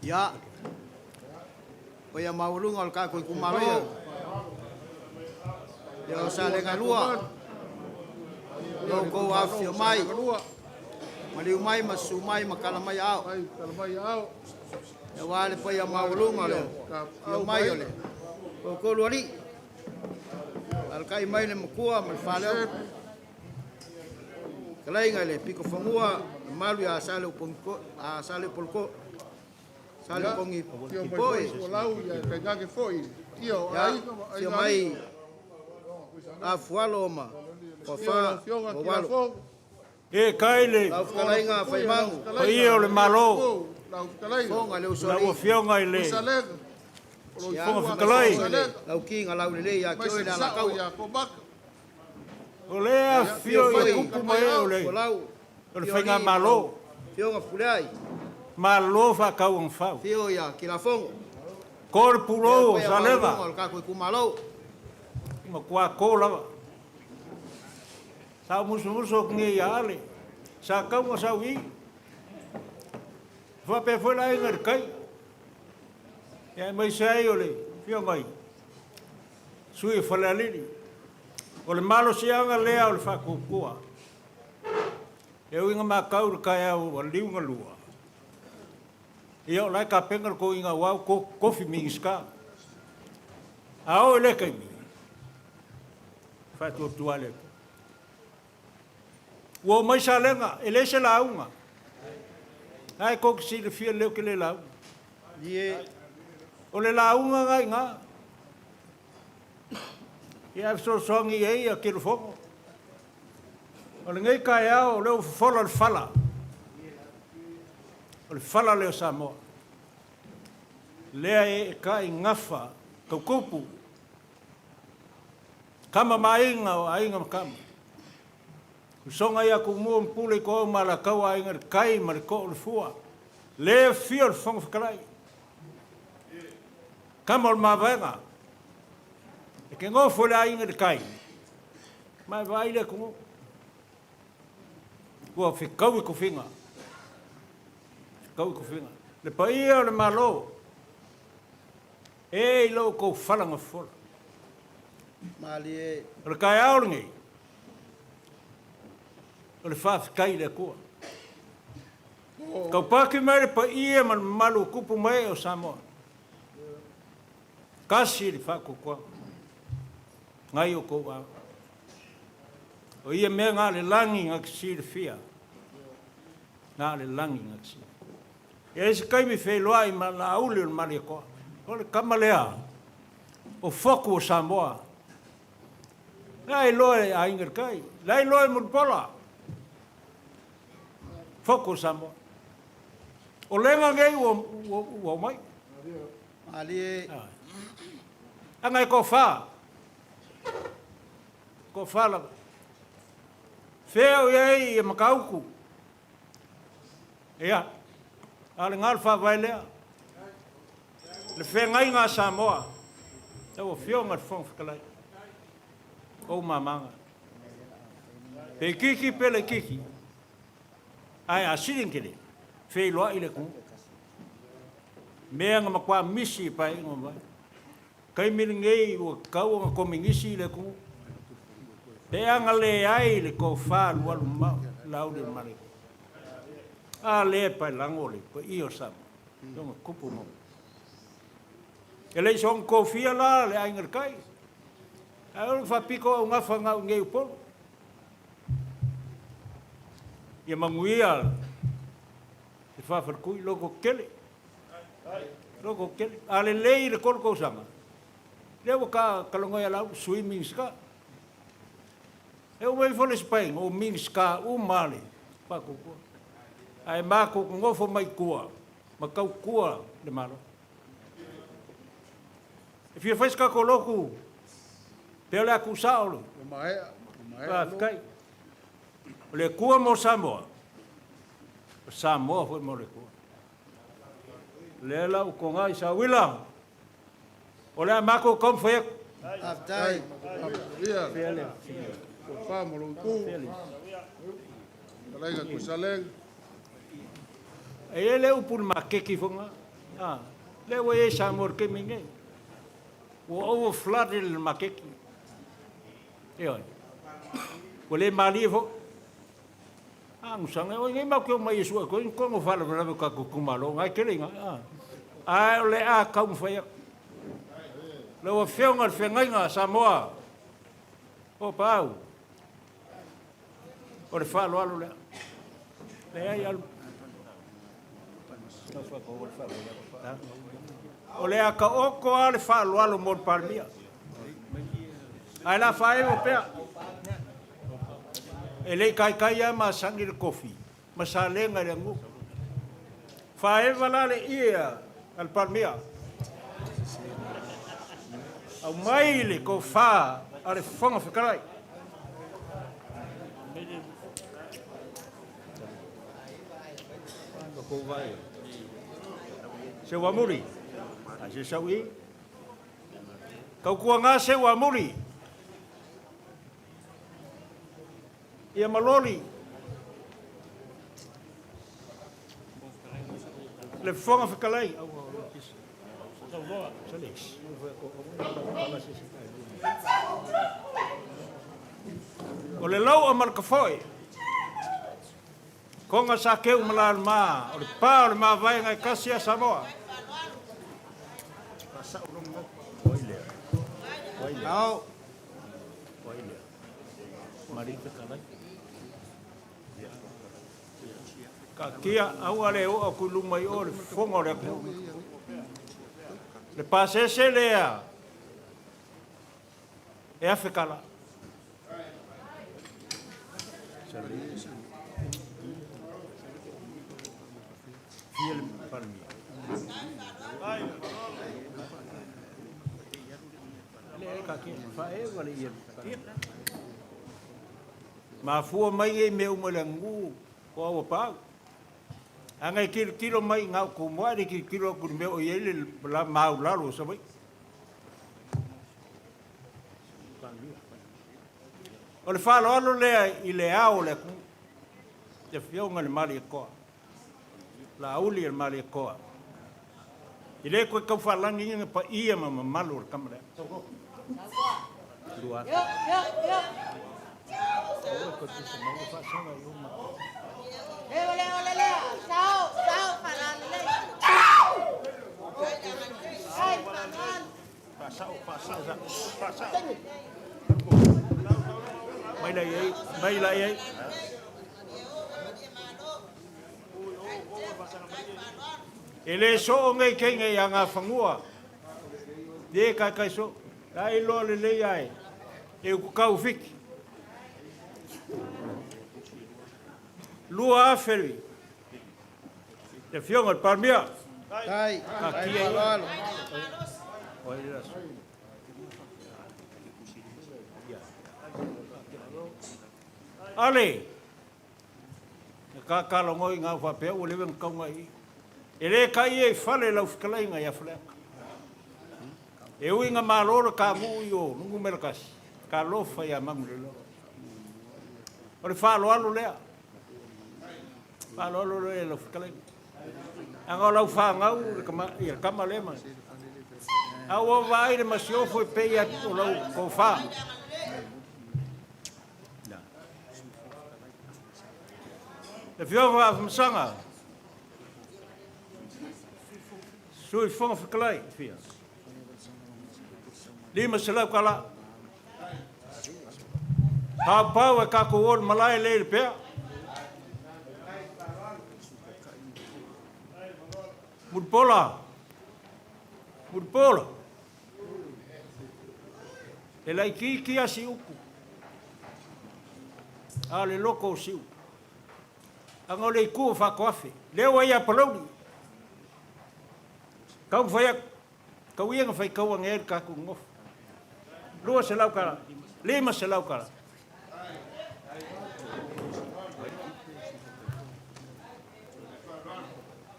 Ia, paia maualuga o le tatou itumalo, ia o Salega 2, lo outou afifio mai, maliu mai ma susu mai ma tala mai aao, aua le paia maualuga o le afio mai o le Toatolu alii, alalatai mai le Matua ma le Faleono, fetalaiga i le Pitofanua, le mamalu ia Afio mai Saleupogipoi, foi Sualau ae tainane foi le paia o ia, Aiga ma afio Aiga Alii. mai Afualo ma Afio lau Toafa Afioga ma Ualo, Tiafohu, E kai le lau o le fetalaiga Puipuia, lau Faimanu, Fetalaiga paia o le Malo, Aleipau, lau Fetalaiga fofoga le lau Usoalii, Afioga i le Salega, o lo ia, Fofoga ifua aemaise na Fetalai, foi le Salega, lauki na laulelei ia te mai oe se le sao Alataua, ia Kovaka, o lea ia, afio afio i fai foi tupu ma ee o Tapaau, le Folau, o le afio alii ma Faigamalo, lau afioga Fepuleai, Malo faatauagafau. afio ia Kilafono, Ko le le pulou o paia maualuga o Saleva, le tatou itumalo. matua ko lava. Sa ou musumusu atu nei ia Ale, sa tau ma sau i, faapea foi le aiga i le tai. Ia aemaise ai o le afioga i sui o Falealili. O le malosiaga lea o le faatuatua. E ui ina matau i le taeao ua liu na lua, ia o la e tapena le toeaina aua ua tofi Minisita. A oo i lea taimi, faatuatua i le Atua. Ua omai Salega, e leai se lauga. Ae tou te silafia lelei ou te le lauga. Ie. O le lauga lena i ina. Ia ae fesoasoani i ai ia Kelofono. O lenei taeao o lea ua fofola le fala. O le fala lea o Samoa. Lea e eetai gafa tautupu, tama ma aiga o aiga ma tama. Usoga ia Tumua ma Pule i Ituau ma Alataua, Aiga i le Tai ma le Too o le Fua. Le afio le Fofoga Fetalai, tama o le mavaega, e te nofo i le aiga i le tai, ma e vaai le atunuu. Ua fetaui tofiga, fetaui tofiga. Le paia o le Malo, e i lo outou fala na fofola. Malie. O le taeao lenei, o le faafetai i le Atua. Taupaki mai le paia ma le mamalu o tupu ma ee o Samoa. Tasi le faatuatuaga nai o tou ao. O ia mea na o le lagi na te silafia, na o le lagi na te silafia. E i ai se taimi feiloai ma Laauli o le Malietoa. O le tama lea o Fotu o Samoa. La e iloa e Aiga i le Tai, la e iloa e Mulipola, Fotu o Samoa. O lega nei ua, ua, ua omai. Malie. Aga e tofa, tofa lava. Fea o i ai ia Matautu? Ia, a o le galo faavae lea. Le feagaiga a Samoa, lau Afioga i le Fofoga Fetalai, ou mamaga. Pe itiiti pe laitiiti, ae a sili ona tele, feiloai le atunuu. Mea na matua misi i Paeaiga ua mavae. Taimi lenei ua tatau ona kominisi le atunuu. Pe a na leai le tofa alualu mamao, Laauli o le Malo. A lea e paelago le paia o Samoa, i ona tupu ma ee. E le i soona tofia la le Aiga i le Tai, ae o le faapito augafa na au i nei Upolu. Ia manuia le faafaletui, loto tele, loto tele. A lelei le 3 tausaga, lea ua ta talanoa ia Laauli, Sui Minisita. E uma ifo le isi paeaiga, o Minisita uma lava le faatuatua. Ae matou te nofo mai tua ma tautua le Malo. E fia fai se tatou lotu, pe o le a tuusao le... Ua maea, ua maea. Faafetai. O le Atua mo Samoa, o Samoa foi mo le Atua. O lea la ua toga i Sauila, o le a matou taumafai atu. Faafetai. Ia, tofa ma lou itu, fetalaiga Tuisalega. E i ai le upu i le maketi foi lena, a, lea ua i ai Samoa i le taimi lenei, ua over flooded le maketi. Ioe. Ua le malie foi. Agusaga, oi nei matou te omai e sue atu ai ni tonu o faalavelave o tatou itumalo, na e tele i ina. Ae o le a taumafai atu. Lau Afioga i le Feagaiga a Samoa, o Paau, o le faaaloalo lea. Leai, alu. O le a taoto lava le faaaloalo mo le Palemia. Ae la faaevo pea. E le i taitai lava masani le tofi ma salega i le atunuu. Faaeva la le ie a le Palemia. Aumai le tofa a le Fofoga Fetalai. Seuamuli, a se sau i. Tautuana Seuamuli, ia maloli le Fofoga Fetalai. O le lau'a ma le tafoe, Toga sa teu ma laluma, o le pa o le mavaega e tasi a Samoa. Ao. Taatia aua le oo atu i luma i o le fofoga o le atunuu. Le pasese lea e $1,000. Mafua mai nei mea uma i le aganuu o aua paau. A na e tilotilo mai i na o Tumua, e le tilotilo atu i le mea o i ai le maulalo o Savaii. O le faaaloalo lea i le ao o le atunuu, le Afioga i le Malietoa, Laauli a le Malietoa. E le toe tau faalagiina paia ma mamalu o le tama lea. Mai la i ai, mai la i ai. E le soo nei teine i Agafanua, le taitai soo. La iloa lelei ae, e ututau fiti. 2000 le Afioga i le Palemia. Tai, tai faaaloalo. Ale, e kakalogoi ngau faapea ua leva ona tauga i i. E le tai ia i fale lau fetalaiga ia Faleata. E ui ina malo le tagu i o numera tasi, talofa ia Manuleleua. O le faaaloalo lea. Faaaloalo lea i lau fetalaiga. Leaga o lau fanau le tama, ia le tama lea ma... A ua vaai le masiofo e pei o lau tofa. Le Afioga Afamasaga, Sui Fofoga Fetalai, fia. $500 tala. Paupau e tatou o le malae lea i le pea. Mulipola, Mulipola. E laitiiti lava Siupu, a o le loto o Siupu. Aga o le itu o Faatoafe, lea ua ia Palauli. Taumafai atu, tau ia na faitau ane ai le tatou nofo. $200, $500.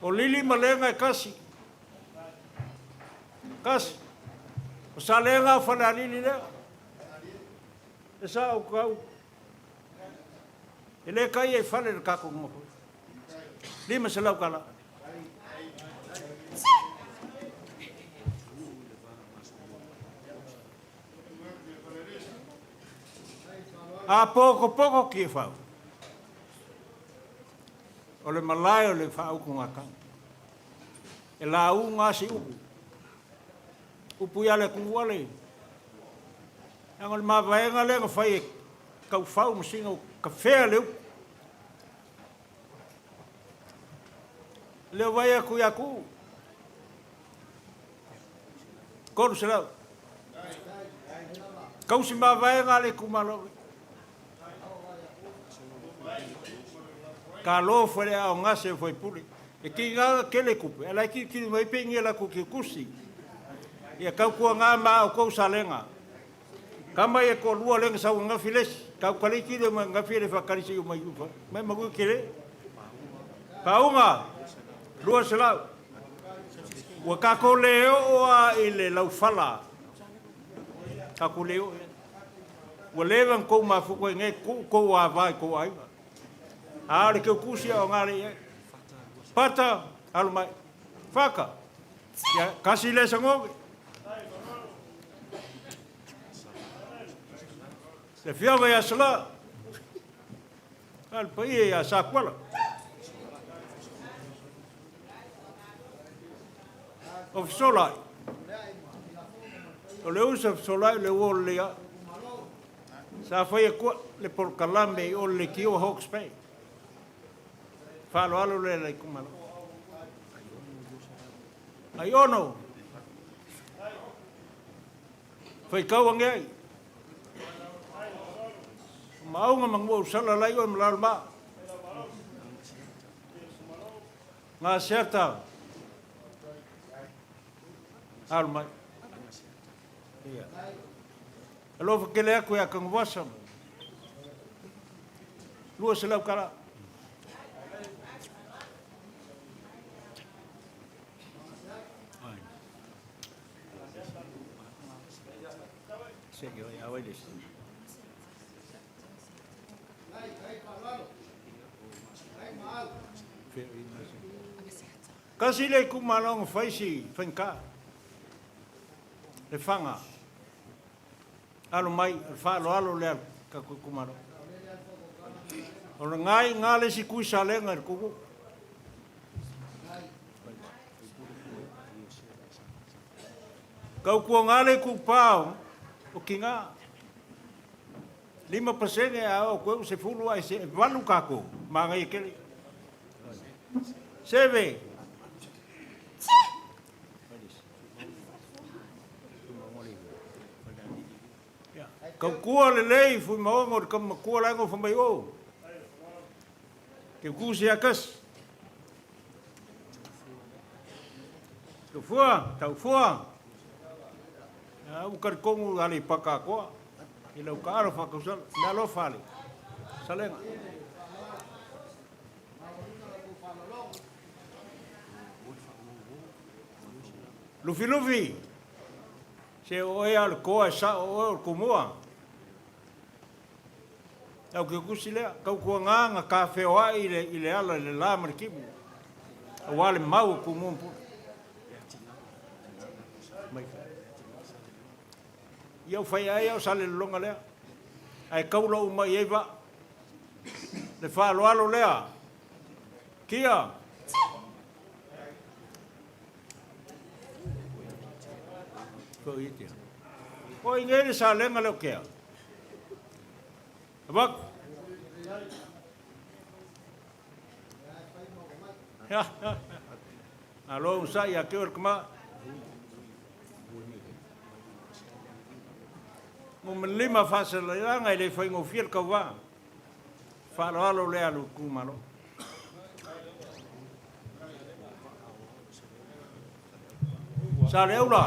O Lili ma Lega e tasi. Tasi. O Salega o Falealili lea. E sa o tau. E le tai ai fale le tatou nofo. $500. A pokopoko Tiafau, o le malae o le faautugatagi. E lauga lava Siumu. Upu ia le atunuu ale. Leaga o le mavaega lea na fai e taufau ma sina tafea le upu. Leo vai atu ia Tuuu. 300. Tausi mavaega a le itumalo. Talofa i le aogase o faipule. E tiga tele tupe, ae la e tilotilo mai pe ni a latou tiutusi. Ia tautuana ma a outou salega. Tama ia toalua lea na sau ananafi le isi. Tau tali mai ananafi e le faatali se i omai i uta. Mai manu tele. Pauga, 200. Ua tatou le oo lava i le laufala. Tatou le oo i ai. Ua leva ona tou mafuta i nei tuu tou ava i tou aiga. A o le teutusi o aoga le i ai. Pata, alo mai. Faka, ia, kasi le sagogi. Le afioga ia Sala, a le paia ia Sakuala. O fesolai, o le uso fesolai le uo le ia. Sa fai atua le polokalame i o le leitio Hawke's Bay. Faaaloalo lea le itumalo. Ai ono, faitau ange ai. Maauga ma ngua usala lai oe ma lalo ma. Ngā seata. Alo mai. Ia. Alofa kele aku ia Kagawasa. 200 kala. Se ke ia wai les. Kasi le itumalo fai si faigata. Le faga. Alo mai, o le faaaloalo lea tatou itumalo. O le gai ngā le isi tui salega i le tumu. Tautuaga le itupa o Tiga. 5% a o koe 10 ai se 8 tatou. Manaia tele. Seve. Kaukua lelei Fuimaono le tama matua la e nofo mai o. Ke kusi a kasi. Taufua, taufua. A u talitonu ale i paka akoa. I lau taalo faatausala. Le alofa ale. Salega. Lufilufi. Se o oe a o le toa e sao o oe o le tumua. Lau ke kusi lea, tautuaga na tafeoai i le ala i le la ma le timu. Aua le mau o Tumua ma Pule. Ia u fai ai au sa le lologa lea. Ae taula uma i ai vaa. Le faaaloalo lea. Kia. O i nei le salega leo kea. Avak. Alo usa ia ke kama. Mo me lima faasalailaga e le faigofie le tauvā. Faaaloalo lea a le itumalo. Sa le aula.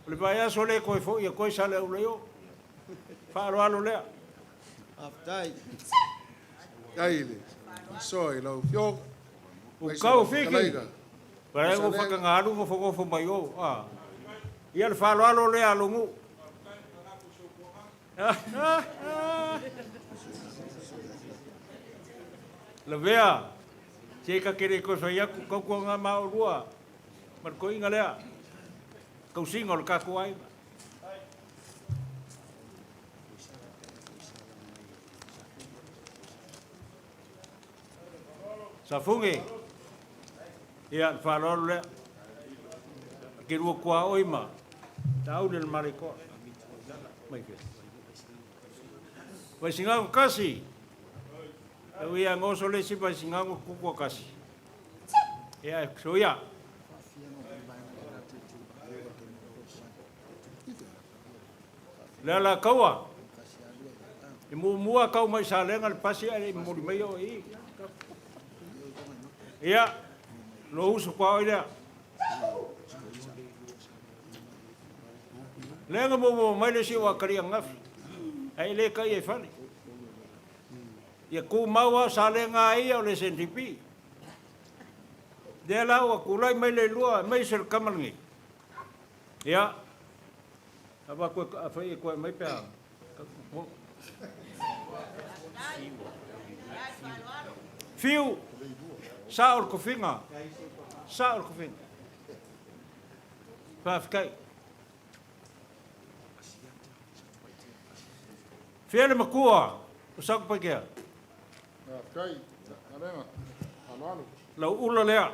O le vaiaso le toe fo'i e toe sa le aula i o. Faaaloalo lea. Faafetai. Tai le soa i lau afioga. Ukau fiki. Pae o whakangāru ngo whakofo mai o. Ah. Ia le faaaloalo lea a logu. Lavea, se ka kere koe whai aku, kaukua ngā mā o rua. Ma le koinga lea, kausinga o le kākou aiga. Safugi, ia le faaaloalo lea. ke lua kuaoi ma tauli le malekoa. Mai fea. Vaisigano kasi. E ui a goso le isi vaisigano kuku kasi. Ia, soia. Le ala kaua. I muamua kau mai Salega le pasi ae le i momoli mai o i. Ia, lo uso kwa oi lea. Lea nga muamua mai le si o akali angafi. Ae le kai e fale. Ia kumau a Salega ai ia o le SNDP. Lea la ua kulai mai le lua mai se le kama lenei. Ia, Ava koe afai e koe mai pe a. Fiu, sa o le kofiga, sa o le kofiga. Faafetai. Fia le matua o Satupaitea? Faafetai, Salega. Aloalo. Lau ula lea.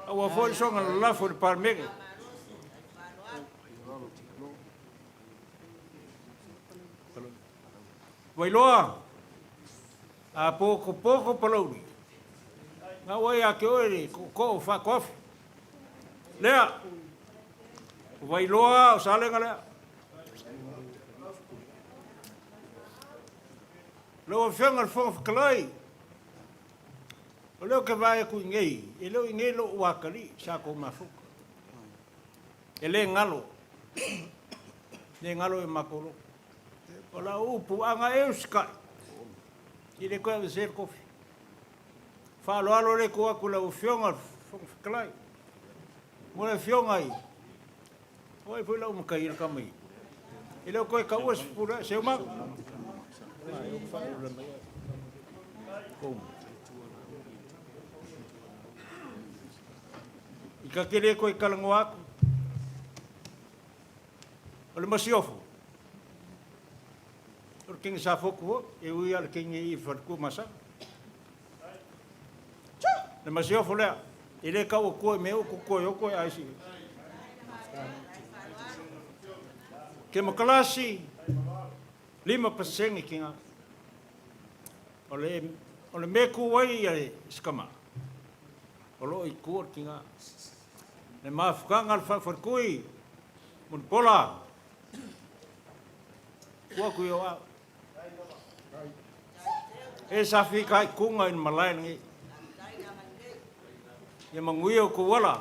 Aua foi le soga lalafo i le Palemene. Vailoa, a pokopoko Palauli, na ua ia te oe le tootoo o Faatoafi. Lea, o Vailoa o Salega lea. Lau Afioga i le Fofoga Fetalai, O lea ou te vaai atu i inei, e le o i inei lou atalii sa tou mafuta. E le galo, le galo i matou loto. O lau upu, a na e usitai, e le toe aveesea le tofi. Faaaloalo le tuu atu i lau Afioga i le Fofoga Fetalai, mo le Afioga i, o ai foi lau matai i le tama ia? E le o toe taua se pule, Seumaga. I ta te le toe talanoa atu, o le masiofo, o le teine safotu foi, e ui lava i le teine i faletua masani. Le masiofo lea, e le tau atua i mea o totoe o toe ai si. Kemokarasi, 5% ki ngā. O le, o le mea ku ai ia e sikama, o loo i tua le tiga. Le mafutaga a le faafaletui, Mulipola, tuu atu i ou ao. E sa fitaituga i le malae lenei. Ia manuia outou ala.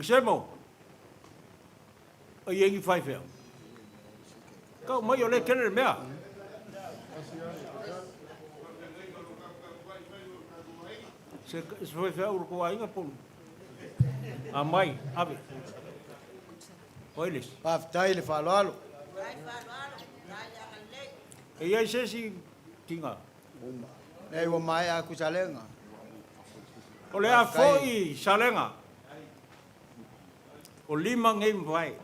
Semo, o i ai ni faifeau. Kau mai o le tele le mea. Se se faifeau o le tou aiga po o Amai, ave. O ai le isi? Faafetai le faaaloalo. E i ai se isi tiga? Leai ua maea atu Salega. O le a foi Salega. O lima nei mavae.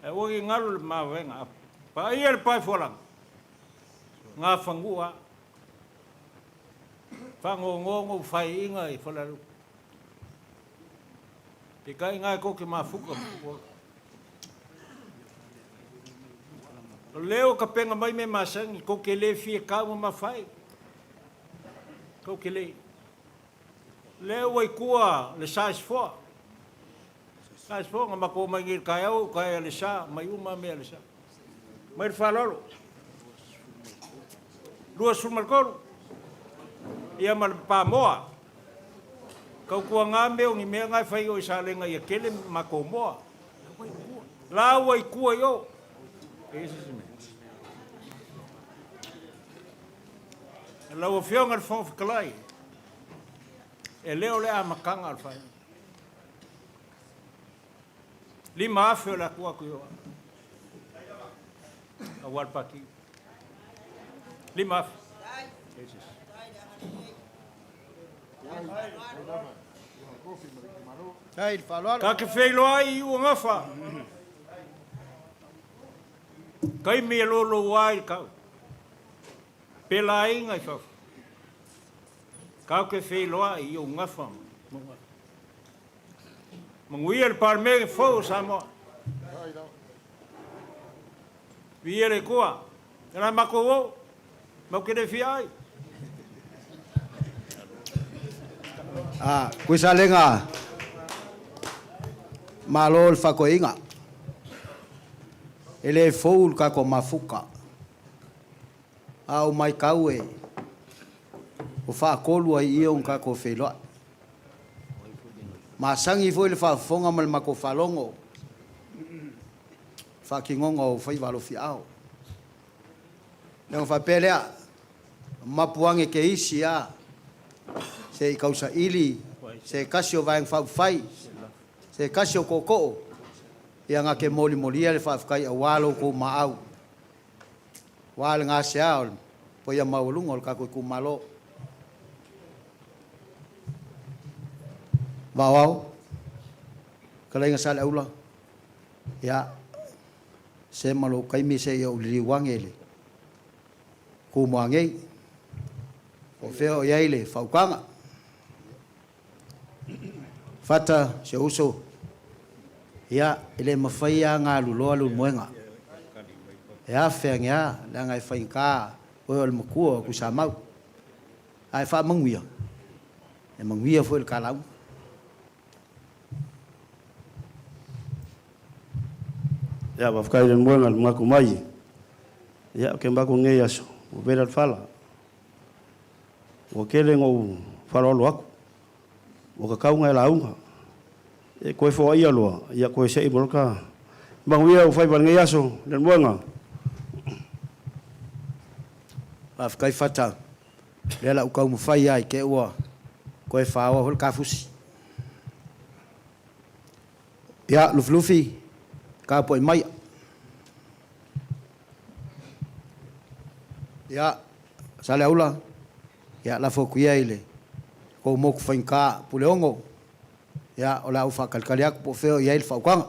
Ae aua ne i galo le mavaega. A paia le pae fualaga, gafanua a. Faanoanoa na faiina i Falealupo. Peitai ina e tou te mafuta ma Tupuola. O lea ua tapena mai mea masani, tou te le fia taumamafa ai. Tou te le. Lea ua i tua le sa i Safoa. Sa i Safoa, na matou omai nei i le taeao, ou taea le sa, mai uma mea le sa. Mai le faaaloalo. 23, ia ma le pamoa. Tautuana mea o ni mea na e fai i o i Salega ia tele matou moa. La ua i tua i o. E i ai se isi mea? Lau Afioga i le Fofoga Fetalai, e le o le amataga o le faaiuga. 5,000 o le atu atu i o aua le Pati. 5,000. Faafetai le faaaloalo. Ta te feiloai i Uagafa. Taimi e loloua ai le tau. Faapela aiga i fafo, tatou te feiloai i ou gafa ma ou gafa. Manuia le Palemene fou o Samoa. Viia le Atua. O le a matou o, matou te le fia ai. A, Kuisalega, malo le faakoiga. E le fou le tatou mafuta. A ou matau e ua faatolu ai i i ona tatou feiloai. Masani foi le faafofoga ma le matou faalogo i faatinoga o faiva alofiaao. Ona faapea lea, mapu ane ke isi a se i tausaili se tasi o Vaega Faaupufai, se tasi o tootoo, ia na te molimolia le faafetai aua lo outou maau, aua le gasea o le paia maualuga o le tatou itumalo. Vaoao, fetalaiga Saleaula, ia, se ma lou taimi se i ou liliu ane i le Tumua nei, po o fea o i ai le faautaga. Fata, si ou uso, ia, e le mafai lava ona aluloa le ulumoega. E afe ane lava, leaga e faigata oe o le matua o Tuisamau. Ae faamanuia, e manuia foi le ta lauga. Ia, faafetai i le moega i le manatu mai. Ia, ou te manatu i lenei aso, ua vela le fala. Ua tele ina ou faaaloalo atu, ua tatau ona e lauga. E toe foaia loa, ia toe se'i mai loa le ta... Manuia ou faiva i lenei aso, Leulumoega. Faafetai Fata, o lea o le a ou taumafai lava i te i ua toe faoa foi le tafusi. Ia, Lufilufi, tapuai maia. Ia, Saleaula, ia, lafo atu ia i le tou motu faigata Puleono, ia, o le a ou faatalitali atu po o fea o i ai le faautaga.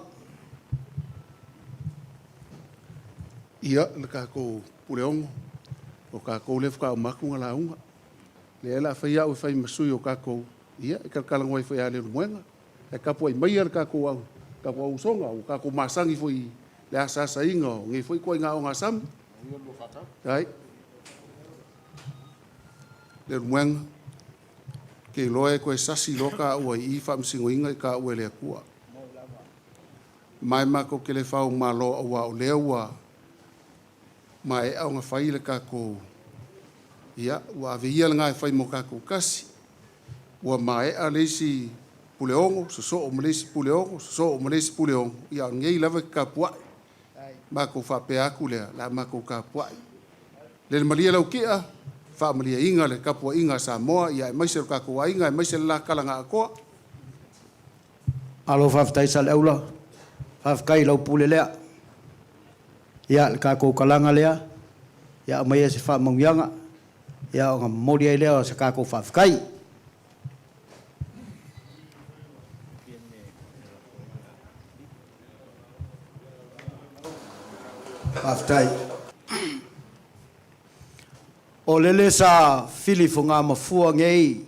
Ia, le tatou Puleono, o tatou lea faatoa uma atu ona lauga. Lea o le a fai au e fai ma sui o tatou, ia, e talatalanoa ai foi ia Leulumoega. Ae tapuai maia le tatou au usoga ua tatou masani foi i le asaasaina o nei foi ituaiga ogasami. Ai. Leulumoega, ou te iloa e toe sasi loa taua i i faamasinoina i taua e le Atua. Ma e matou te le faomalo aua o lea ua maea ona fai le tatou, ia, ua ave ia lena e fai mo tatou tasi. Ua maea le isi Puleono, sosoo ma le isi Puleono, sosoo ma le isi Puleono, ia a o lenei lava e te tapuai. Matou faapea atu lea, o le a matou tapuai. Lele malie lau ti'a, faamalieina le tapuaiga a Samoa, ia aemaise o tatou aiga, aemaise le la kala na atoa. Malo faafetai Saleaula, faafetai i lau pule lea. Ia, le tatou kalaga lea, ia aumaia se faamanuiaga, ia ona momoli ai lea o se tatou faafetai. Faafetai. O lele sa fili fogamafua nei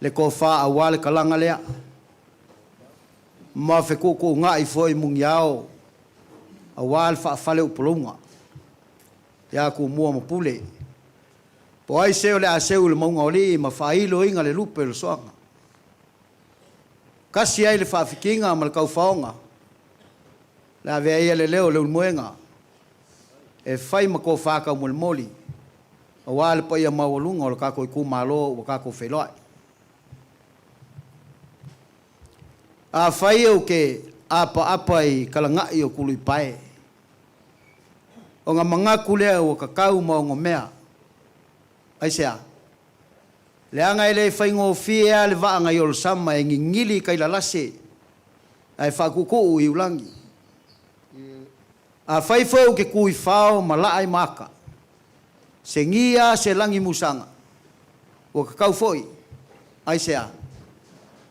le tofa aua le kalaga lea, ma fetuutuunai foi muniao aua le faafaleupoluga ia Tumua ma Pule. Po o ai se o le a seu i le mauga o alii ma faailoina le lupe o le soaga. Tasi ai le faafitiga ma le taufaoga, le avea ia le leo o Leulumoega e fai ma tofa taumolimoli aua le paia maualuga o le tatou itumalo ua tatou feiloai. Afai ou te apaapa i kalagai o Tuluipae, ona manatu lea ua tatau ma onomea. Aisea? Leaga e le faigofie lava le vaa nai Olosama e gigili i tai lalase ae faatuutuu i iulagi. Afai foi ou te tu i fao ma laa i maata, segi lava se lagi musaga, ua tatau foi. Aisea?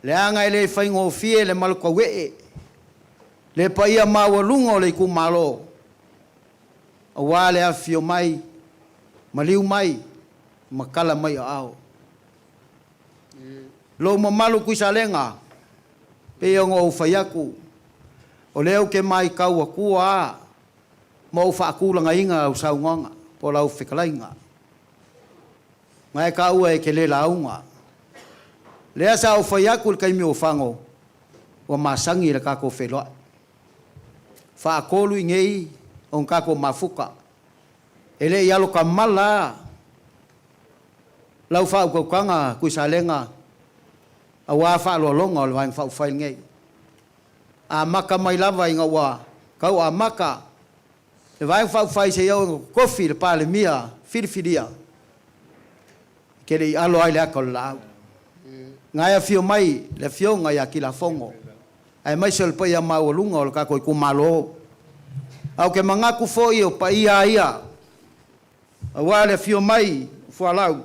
Leaga e le faigofie le malotauee, le paia maualuga o le itumalo, aua le afifio mai, maliu mai. Ma kala mai aao. Lou mamalu Tuisalega, pei ona ou fai atu, o lea ou te maitau atua a ma ou faatulagaina lau saunoaga po o lau fetalaiga. Na e taua e te le lauga. Lea sa ou fai atu i le taimi o Fano, ua masani i le tatou feiloai. Faatolu i nei ona tatou mafuta. E le i alo tamala a lau faautautaga Tuisalega aua faaaloaloga o le Vaega Faaupufai lenei. Amata mai lava ina ua tau amata le Vaega Faaupufai seia oo ina totofi le Palemia filifilia, e te le i alo ai le ata o le laau. Na e afio mai le Afioga ia Kilafono, aemaise o le paia maualuga o le tatou itumalo. Ae ou te manatu foi o paia lava ia, aua le afio mai o Fualau,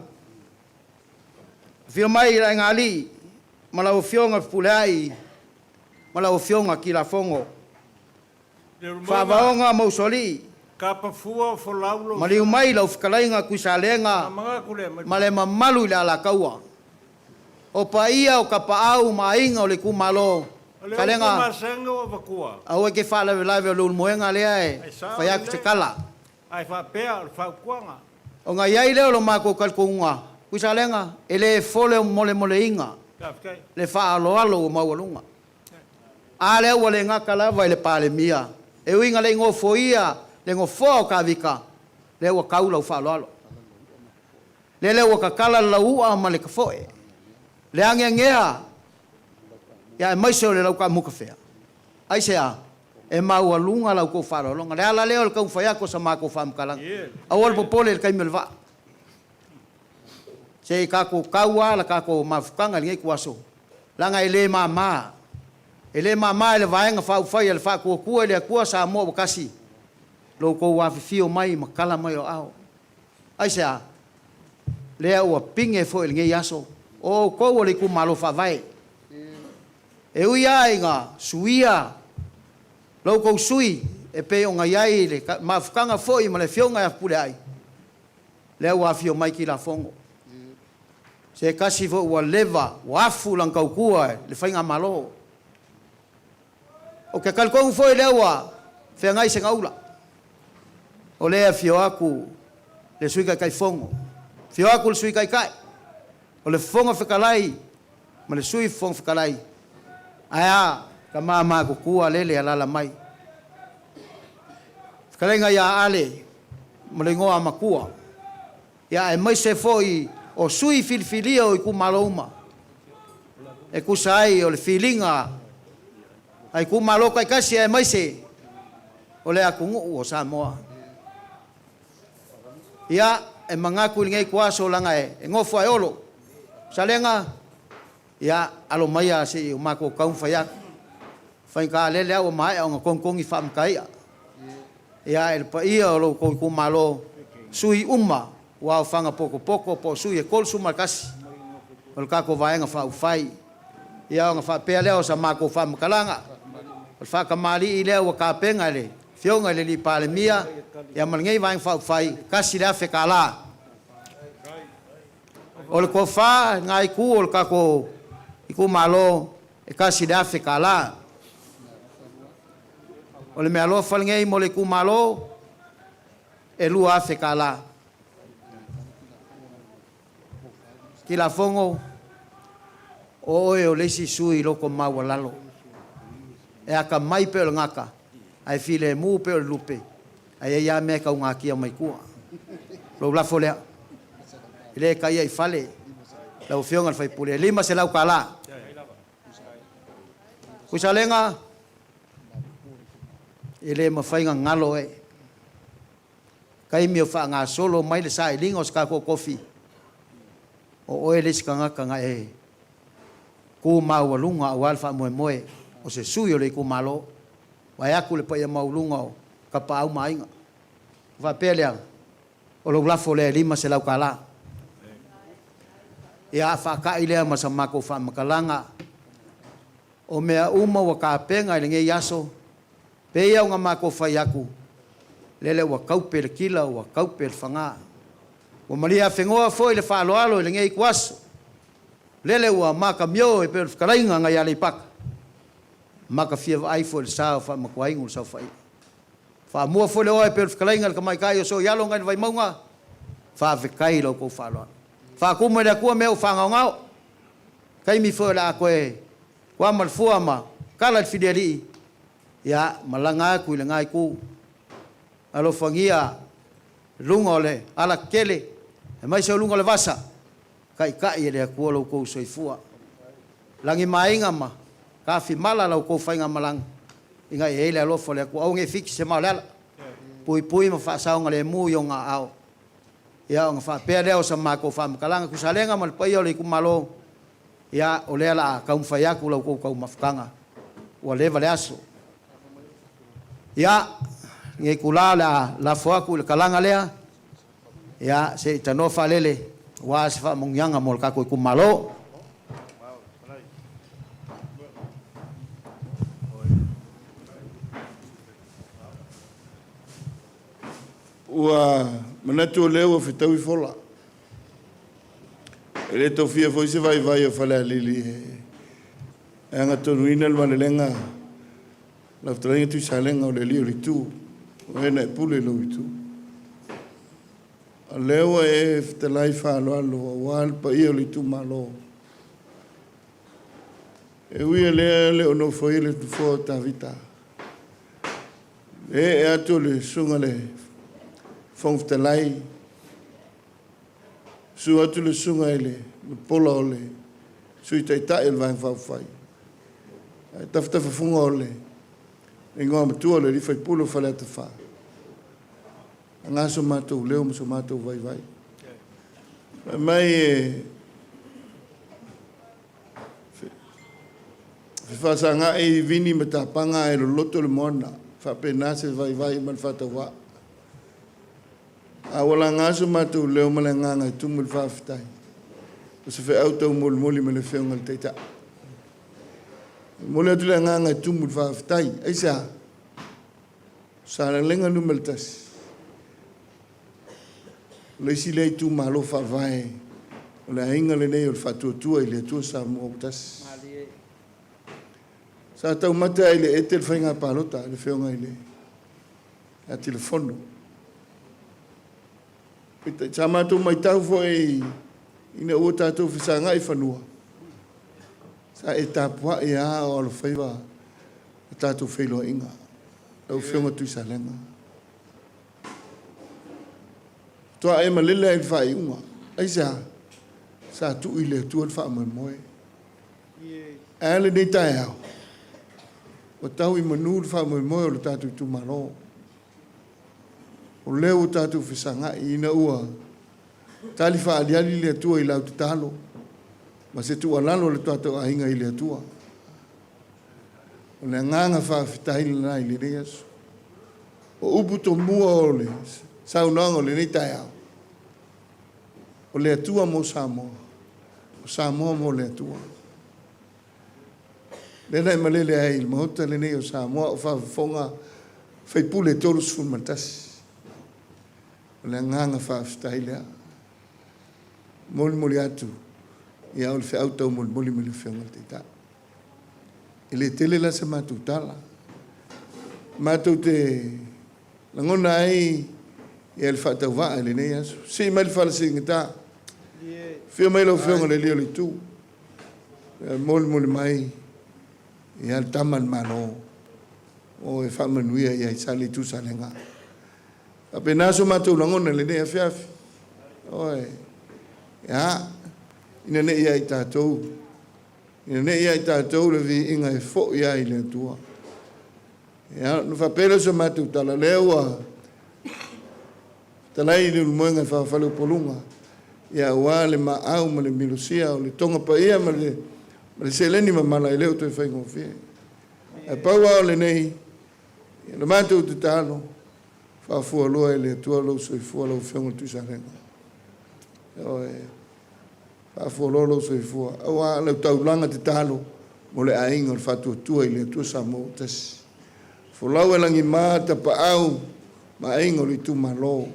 afio mai le Aigaalii ma lau Afioga Fepuleai ma lau Afioga Kilafono, Faavaoga ma Usoalii, maliu mai lau fetalaiga Tuisalega ma le mamalu i le Alataua. O paia o tapaau ma aiga o le itumalo, Salega, aua e te faalavelave o le ulumoega lea e fai atu se tala. Ona i ai lea o lo matou talitonuga, Tuisalega, e le fole molemoleina le faaaloalo ua maualuga. A lea ua le gata lava i le Palemia, e ui ina le i nofoia le nofoa o Kavita, lea ua tau lau faaaloalo. Lele ua tatala le lauua ma le tafoe, le ageagea aemaise o le lautaamukafea. Aisea? E maualuga la outou faaaloaloga. Le ala lea o le taumafai atu o sa matou faamatalaga. Aua le popole i le taimi o le vaa. Se i tatou tau lava la tatou mafutaga i lenei ituaso, leaga e le mama. E le mama i le Vaega Faaupufai a le Faatuatua i le Atua Samoa ua Tasi lo outou afifio mai ma tala mai o aao. Aisea? Lea ua pine foi i lenei aso, o outou o le itumalo faavae. E ui lava ina suia lo outou sui e pei ona i ai le mafutaga foi ma le Afioga ia Fepuleai, lea ua afio mai Kilafono. Se tasi foi ua leva, ua afu lana tautua i le faigamalo. Ou te talitonu foi lea ua feagai segaula. O lea e afio atu le Sui Taitaifono, afio atu le Sui Taitai, o le Fofoga Fetalai ma le Sui Fofoga Fetalai. Ae a, tama matutua lele alaala mai. Fetalaiga ia Ale ma le igoa matua, ia aemaise foi o sui filifilia o itumalo uma, e tusa ai o le filiga a itumalo taitasi aemaise o le atunuu o Samoa. Ia, e manatu i lenei ituaso leaga e nofo ae olo. Salega, ia, alo maia se i o matou taumafai atu. Faigata lele lava ua maea ona togitogi faamataia. Ia, e le paia o lo outou itumalo, sui uma ua aofaga potopoto po o sui e 31 o le tatou Vaega Faaupufai. Ia ona faapea lea o sa matou faamatalaga, o le faatamalii lea ua tapena e le Afioga i le Alii Palemia ia ma lenei Vaega Faaupufai, $1,000. O le tofa i lena itu o le tatou itumalo, e $1,000. O le meaalofa lenei mo le itumalo, e $2,000. Kilafono, o oe o le isi sui loto maualalo, e atamai pei o le gata, ae filemu pei o le lupe, ae i ai lava mea e taugatia mai tua. Lou lafo lea, e le taia i fale lau Afioga i le sui usufono, e $500. Tuisalega, e le mafai ona galo oe. Taimi o faagasolo mai le sailiga o se tatou tofi, o oe le isi tagata na e tu maualuga aua le faamoemoe o se sui o le itumalo, vaeatu le paia maualuga o Tapaau ma Aiga. Ona faapea lea, o lou lafo lea e $500. Ia, faata'i lea ma sa matou faamatalaga, o mea uma ua tapena i lenei aso, pei ona matou fai atu, lele ua taupe le tila ua taupe le fagā. Ua malie afegoa foi le faaaloalo i lenei ituaso, lele ua matamio e pei o le fetalaiga nai Aleipata, maka fia vaai foi i le sa o Faamatuainu le saofaiga. Faamua foi le oa e pei o le fetalaiga i le tamaitai o Soialo nai le Vaimauga, faafetai i la outou faaaloalo. Faatumu e le Atua mea ua faagaogao, taimi foi o le a toe tuama le fua ma tala le filialii, ia malaga atu i lena itu. Alofagia luga o le alatetele aemaise o luga o le vasa, taitai e le Atua lo outou soifua. Lagimaina ma tafimala la outou faigamalaga ina ia i ai le alofa o le Atua. Aua ne i fiki se mao o le ala, puipui ma faasaogalemu i ona aao. Ia ona faapea lea o sa matou faamatalaga, Tuisalega ma le paia o le itumalo, ia o lea o le a taumafai atu la outou taumafataga ua leva le aso. Ia, lenei itula o le a lafo atu i le talaga lea, ia, se i tanoa faalele aua se faamanuiaga mo le tatou itumalo. Ua manatu o lea ua fetaui fola. E le tau fia foi se vaivai o Falealili e agatonuina le malelega lau fetalaiga Tuisalega o le alii o le itu, o e na e pule i lou itu. O lea ua e fetalai faaaloalo aua le paia o le itumalo. E ui o lea e le o nofoia le nofoa o Tavita, le ee atu o le susuga i le Fofoga Fetalai, susu atu le susuga i le Pola o le Sui Taitai o le Vaega Faaupufai, ae tafatafafuga o le igoa matua o le alii faipule o Faleata 4. Aga so matou leo ma so matou vaivai. Fai mai e fefaasaga'i vini ma tapaga ae loloto le moana. Faapena se vaivai ma le faatauvaa. A ua laga so matou leo ma le agaga e tumu i le faafetai, o se feau taumolimoli mai le Afioga i le Taitai. E momoli atu le agaga e tumu i le faafetai. Aisea? O Salega Nu.1, o le isi lea itumalo faavae o le aiga lenei o le Faatuatua i le Atua Samoa ua Tasi. Sa taumate lava i le ete le faiga palota a le Afioga i le ia Tilafono. Peitai, sa matou matau foi ina ua tatou fesagai fanua, sa e tapuai lava o alofaiva le tatou feiloaiga, lau Afioga Tuisalega. Faatoa e malele lava i le faaiuga. Aisea? Sa tuu i le Atua le faamoemoe. Ae a lenei taeao? Ua tau i manu le faamoemoe o le tatou itumalo. O lea ua tatou fesagai ina ua tali faaaliali le Atua i lau tatalo ma se tuualalo a le tatou aiga i le Atua. O le agaga faafetai lena i lenei aso. O upu tomua o le saunoaga o lenei taeao, o le Atua mo Samoa, o Samoa mo le Atua. Lea na e malele ai i le Maota lenei o Samoa o faafofoga sui usufono e 31. O le agaga faafetai lea. Molimoli atu, ia o le feau taumolimoli mai le Afioga i le Taitai. E le tele la se matou tala. Matou te lagona ai ia le faatauvaa i lenei aso. Sii mai le fala siigata. Afio mai lau Afioga i le Alii o le Itu. Molimoli mai ia le tama a le Malo o e faamanuia ia i le Itu Salega. Faapena so matou lagona i lenei afiafi. Oi, ia, ina ne i ia i tatou, ina ne i ia i tatou le viiga e foi ai i le Atua. Ia, ona faapea lea o se matou tala, lea ua fetalai le ulumoega e faafaaleupoluga, ia aua le maau ma le milosia o le toga paia ma le seleni mamala e le o toe faigofie. Ae pau lava o lenei, le matou tatalo, faafualoa e le Atua lou soifua lau Afioga i le Tuisalega. Ioe, faafualoa lou soifua, aua lau taulaga tatalo mo le aiga o le Faatuatua i le Atua Samoa ua Tasi. Folau e lagima tapaau ma aiga o le itumalo.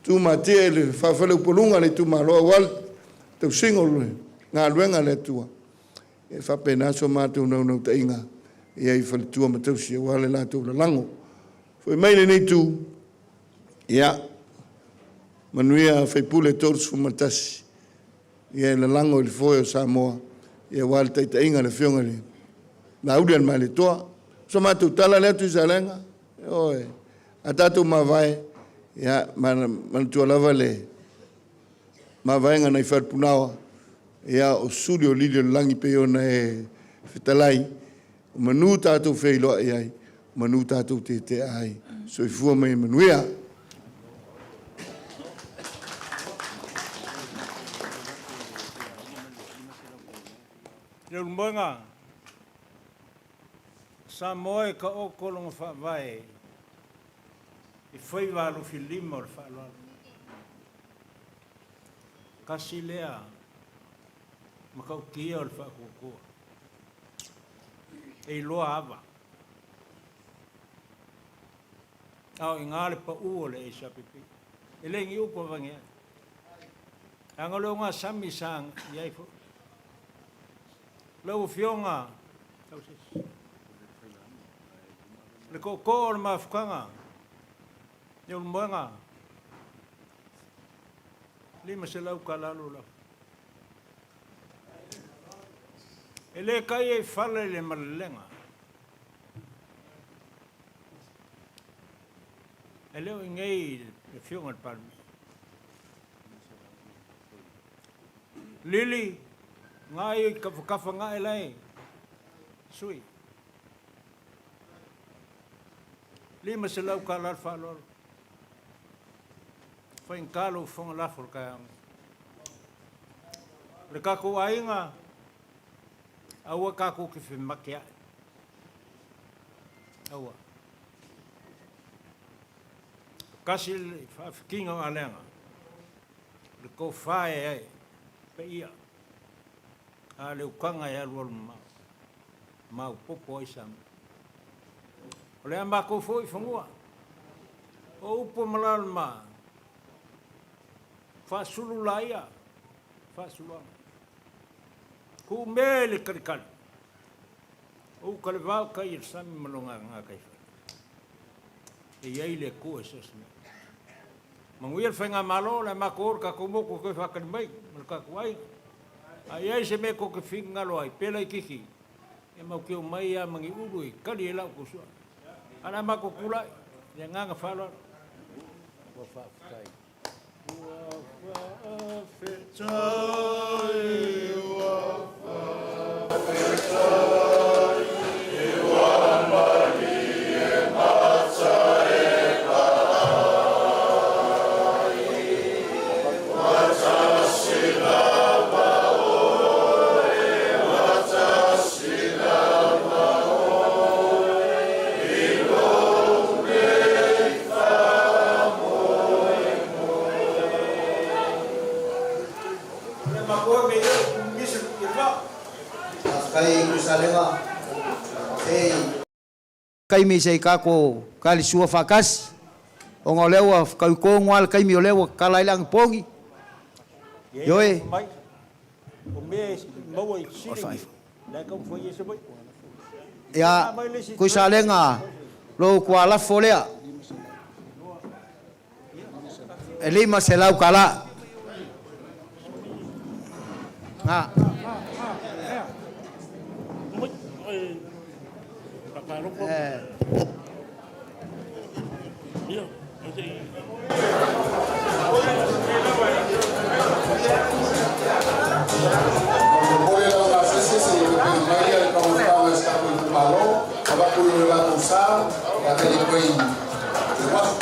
Tumatie i le faafaleupoluga a le itumalo aua le tausiga o le galuega a le Atua. E faapena so matou naunautaiga ia i faletua ma tausi aua le latou lalago. Foi mai lenei itu, ia, manuia sui usufono e 31, ia e lalago i le foe o Samoa, ia aua le taitaiga a le Afioga i le Laaulialemalietoa. O so matou tala lea Tuisalega, ioe, a tatou mavae, ia manatua lava le mavaega nai Falepunaoa, ia o suli o lili o le lagi pei ona e fetalai, o manu tatou feiloai ai, o manu tatou tetea ai. Soifua ma ia manuia. Leulumoega, Samoa e taoto lona faavae i faiva alofilima o le faaaloalo. Tasi lea matautia o le faatuatua, e iloa ava. A o i ina le pau o le HRPP. E le ni upu avane ai. Leaga o le ogasami sa i ai foi. Lau Afioga, le tootoo o le mafutaga, Leulumoega, $500 tala lou lafo. E le tai e fale le malelega. E le o i inei le Afioga i le Palemia. Lili, ngai i tafatafa nae lae, sui. $500 tala le faaaloalo. Faigata lou fofoga lafo i le taeao nei. O le tatou aiga, aua tatou te femateai. Aua. Tasi le faafitiga o Aleaga, o le tofa e ai paia, a o le utaga e alualu mamao, maopoopo ai Samoa. O le a matou foi i fanua, o upu ma lalema, faasulu laia, faasuluaga. Tuumea i le talikali, o uta le vao tai i le sami ma lona gataifale. E i ai le Atua i so o se mea. Manuia le Faigamalo, o le a matou o i le tatou motu e toe faatali mai ma le tatou aiga. A i ai se mea tou te finagalo ai, pe laitiiti, e matou te omai lava ma ni ulu e tali ai la outou sua. Ae o le a matou tulai i le agaga faaaloalo. Ua faafetai. Ua faafetai, ua faafetai, e ua malie mata e vaai, ua tasi lava oe, ua tasi lava oe, i lou nei faamoemoe. Faafetai Tuisalega e taimi se i tatou talisua faatasi ona o lea ua fetaui tonu lava le taimi o lea ua tatala ai le anapogi. Ioe. Ia, Tuisalega, lou tualafo lea. E $500 tala. Nga. Momoli lau gasese se i pepelo mai ia le taumafataga e si tatou itumalo, avatu i lo latou sa, ia tali atu ai i le uafu.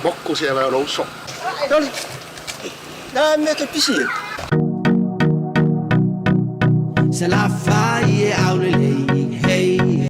Moku se vai o lou uso. Toli. Na mea ke pisi e. Se la fai e aulelei.